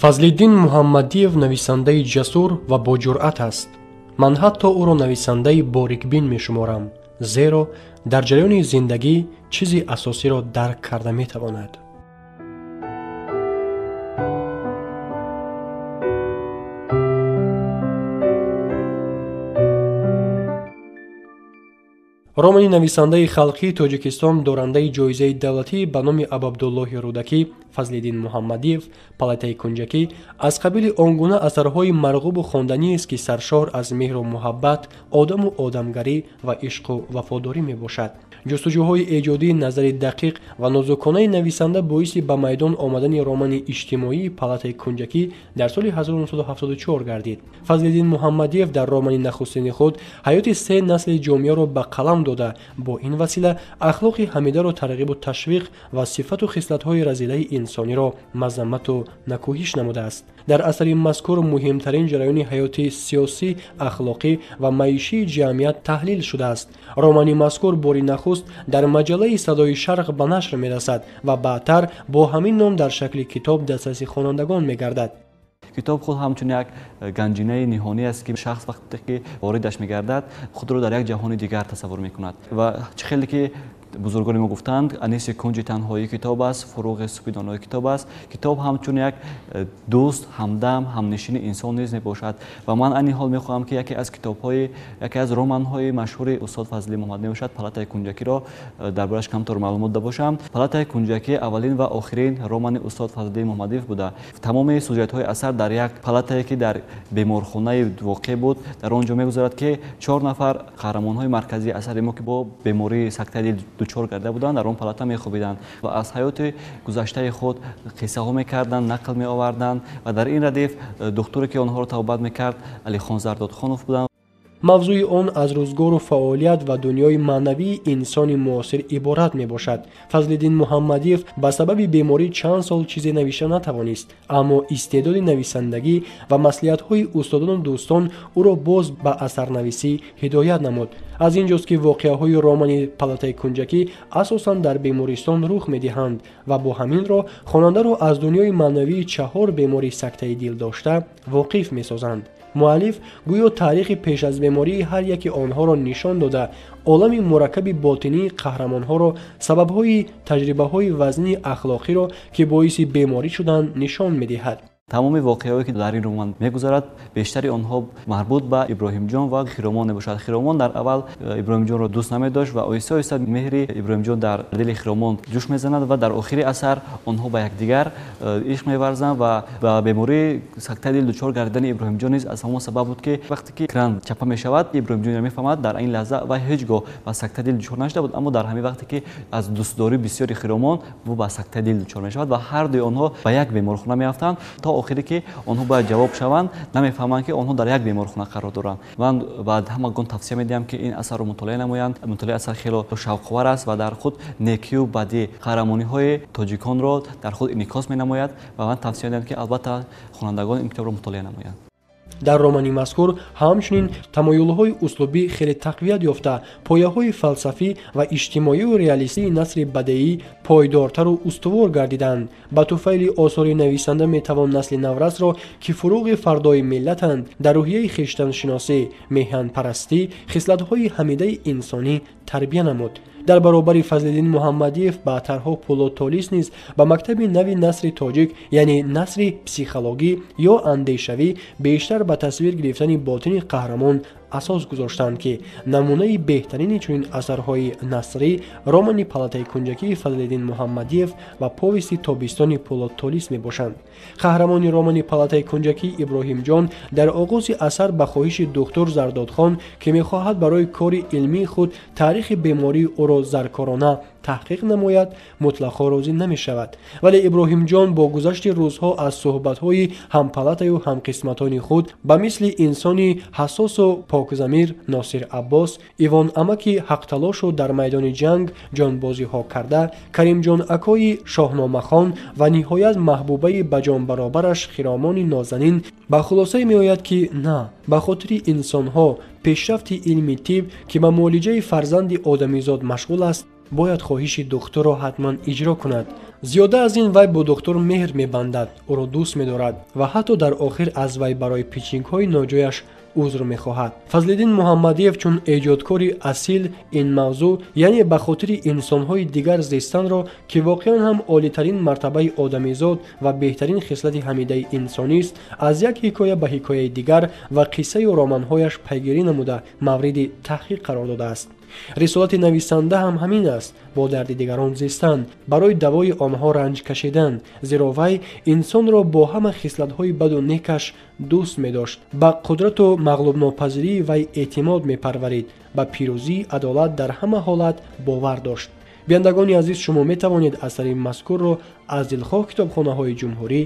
Фазлиддин Муҳаммадиев нависандаи ҷасур ва боҷуръат аст. Ман ҳатто ӯро нависандаи борикбин мешуморам, зеро дар ҷараёни зиндагӣ чизи асосиро дарк карда метавонад. Романи нависандаи халқии Тоҷикистон, дорандаи ҷоизаи давлатӣ ба номи Абуабдуллоҳи Рӯдакӣ Фазлиддин Муҳаммадиев «Палатаи кунҷакӣ» аз қабили он гуна асарҳои марғубу хонданиест, ки саршор аз меҳру муҳаббат, одаму одамгарӣ ва ишқу вафодорӣ мебошад. Ҷустуҷӯҳои эҷодӣ, назари дақиқ ва нозуконаи нависанда боиси ба майдон омадани романи иҷтимоии «Палатаи кунҷакӣ» дар соли 1974 гардид. Фазлиддин Муҳаммадиев дар романи нахустини худ ҳаёти се насли ҷомеаро ба қалам дода, бо ин васила ахлоқи ҳамидаро тарғибу ташвиқ ва сифату хислатҳои разилаи инсониро мазаммату накӯҳиш намудааст. Дар асари мазкур муҳимтарин ҷараёни ҳаёти сиёсӣ, ахлоқӣ ва маишии ҷамъият таҳлил шудааст. Романи мазкур бори нахуст дар маҷаллаи «Садои Шарқ» ба нашр мерасад ва баъдтар бо ҳамин ном дар шакли китоб дастраси хонандагон мегардад. Китоб худ ҳамчун як ганҷинаи ниҳонӣ аст, ки шахс вақте ки воридаш мегардад, худро дар як ҷаҳони дигар тасаввур мекунад. Ва чӣ хеле ки бузургони мо гуфтанд, аниси кунҷи танҳоии китоб аст, фуруғи супидонои китоб аст. Китоб ҳамчун як дӯст, ҳамдам, ҳамнишини инсон низ мебошад. Ва ман айни ҳол мехоҳам, ки яке аз китобҳои, яке аз романҳои машҳури устод Фазли Муҳаммадиев мебошад, «Палатаи кунҷакиро» дар борааш камтар маълумот дода бошам. «Палатаи кунҷакӣ» аввалин ва охирин романи устод Фазли Муҳаммадиев буда. Тамоми сюжетҳои асар дар як палатае, ки дар беморхонаи воқеъ буд, дар он ҷо мегузарад, ки 4 нафар қаҳрамонҳои марказии асари мо, ки бо бемории сактаи дил дучор карда буданд, дар он палата мехобиданд ва аз ҳаёти гузаштаи худ қиссаҳо мекарданд, нақл меоварданд. Ва дар ин радиф духтуре, ки онҳоро табобат мекард, Алихон Зардодхонов буданд. Мавзӯи он аз рӯзгору фаъолият ва дунёи маънавии инсони муосир иборат мебошад. Фазлиддин Муҳаммадиев ба сабаби беморӣ чанд сол чизе навишта натавонист, аммо истеъдоди нависандагӣ ва маслиҳатҳои устодону дӯстон ӯро боз ба асарнависӣ ҳидоят намуд. Аз ин ҷост, ки воқеаҳои романи «Палатаи кунҷакӣ» асосан дар бемористон рух медиҳанд ва бо ҳамин роҳ хонандаро аз дунёи маънавии 4 бемори сактаи дил дошта воқиф месозанд. Муаллиф гӯё таърихи пеш аз бемории ҳар яки онҳоро нишон дода, олами мураккаби ботинии қаҳрамонҳоро, сабабҳои таҷрибаҳои вазнии ахлоқиро, ки боиси беморӣ шуданд, нишон медиҳад. Тамоми воқеаҳое, ки дар ин роман мегузарад, бештари онҳо марбут ба Иброҳимҷон ва Хиромон мебошад. Хиромон дар аввал Иброҳимҷонро дӯст намедошт ва оҳиста оҳиста меҳри Иброҳимҷон дар дили Хиромон ҷӯш мезанад ва дар охири асар онҳо ба якдигар ишқ меварзанд. Ва ба бемории сактаи дил дучор гардидани Иброҳимҷон низ аз ҳамон сабаб буд, ки вақте ки кран чапа мешавад, Иброҳимҷон мефаҳмад дар ин лаҳза вай ҳеҷ гоҳ ба сактаи дил дучор нашуда буд, аммо дар ҳамин вақте ки аз дӯстдории бисёри Хиромон ӯ ба сактаи дил дучор мешавад ва ҳар дуи онҳо ба як беморхона меафтанд. То охире ки онҳо бояд ҷавоб шаванд, намефаҳманд, ки онҳо дар як беморхона қарор доранд. Ман ба ҳамагон тавсия медиҳам, ки ин асарро мутолиа намоянд. Мутолиаи асар хело шавқовар аст ва дар худ некию бадӣ қаҳрамониҳои тоҷиконро дар худ инъикос менамояд ва ман тавсия медиҳам, ки албатта хонандагон ин китобро мутолиа намоянд. Дар романи мазкур ҳамчунин тамоюлҳои услубӣ хеле тақвият ёфта, пояҳои фалсафӣ ва иҷтимоию реалистии насри бадеӣ пойдортару устувор гардиданд. Ба туфайли осори нависанда метавон насли наврасро, ки фуруғи фардои миллатанд, дар рӯҳияи хештаншиносӣ, меҳанпарастӣ, хислатҳои ҳамидаи инсонӣ тарбия намуд. Дар баробари Фазлиддин Муҳаммадиев баъдтарҳо Пулод Толис низ ба мактаби нави насри тоҷик, яъне насри психологӣ ё андешавӣ, бештар ба тасвир гирифтани ботини қаҳрамон асос гузоштанд, ки намунаи беҳтарини чунин асарҳои насрӣ романи «Палатаи кунҷакии» Фазлиддин Муҳаммадиев ва повести «Тобистони» Пулод Толис мебошанд. Қаҳрамони романи «Палатаи кунҷакӣ» Иброҳимҷон дар оғози асар ба хоҳиши духтур Зардодхон, ки мехоҳад барои кори илмии худ таърихи бемории ӯро заркорона таҳқиқ намояд, мутлақо розӣ намешавад. Вале Иброҳимҷон бо гузашти рӯзҳо аз суҳбатҳои ҳампалатаю ҳамқисматони худ ба мисли инсони ҳассосу покзамир Носир Аббос, Ивон амаки ҳақталошу дар майдони ҷанг ҷонбозиҳо карда, Каримҷон акои шоҳномахон ва ниҳоят маҳбубаи ба ҷонбаробараш Хиромони нозанин ба хулосае меояд, ки на ба хотири инсонҳо пешрафти илми тиб, ки ба муолиҷаи фарзанди одамизод машғул аст, Бояд хоҳиши духтурро ҳатман иҷро кунад. Зиёда аз ин вай бо духтур меҳр мебандад, ӯро дӯст медорад ва ҳатто дар охир аз вай барои пичингҳои ноҷояш узр мехоҳад. Фазлиддин Муҳаммадиев чун эҷодкори асил ин мавзӯъ, яъне ба хотири инсонҳои дигар зистанро, ки воқеан ҳам олитарин мартабаи одамизод ва беҳтарин хислати ҳамидаи инсонист, аз як ҳикоя ба ҳикояи дигар ва қиссаю романҳояш пайгирӣ намуда мавриди таҳқиқ қарор додааст. Рисолати нависанда ҳам ҳамин аст: бо дарди дигарон зистан, барои давои онҳо ранҷ кашидан, зеро вай инсонро бо ҳама хислатҳои баду некаш дӯст медошт, ба қудрату мағлубнопазирии вай эътимод мепарварид, ба пирӯзии адолат дар ҳама ҳолат бовар дошт. Бинандагони азиз, шумо метавонед асари мазкурро аз дилхоҳ китобхонаҳои ҷумҳурӣ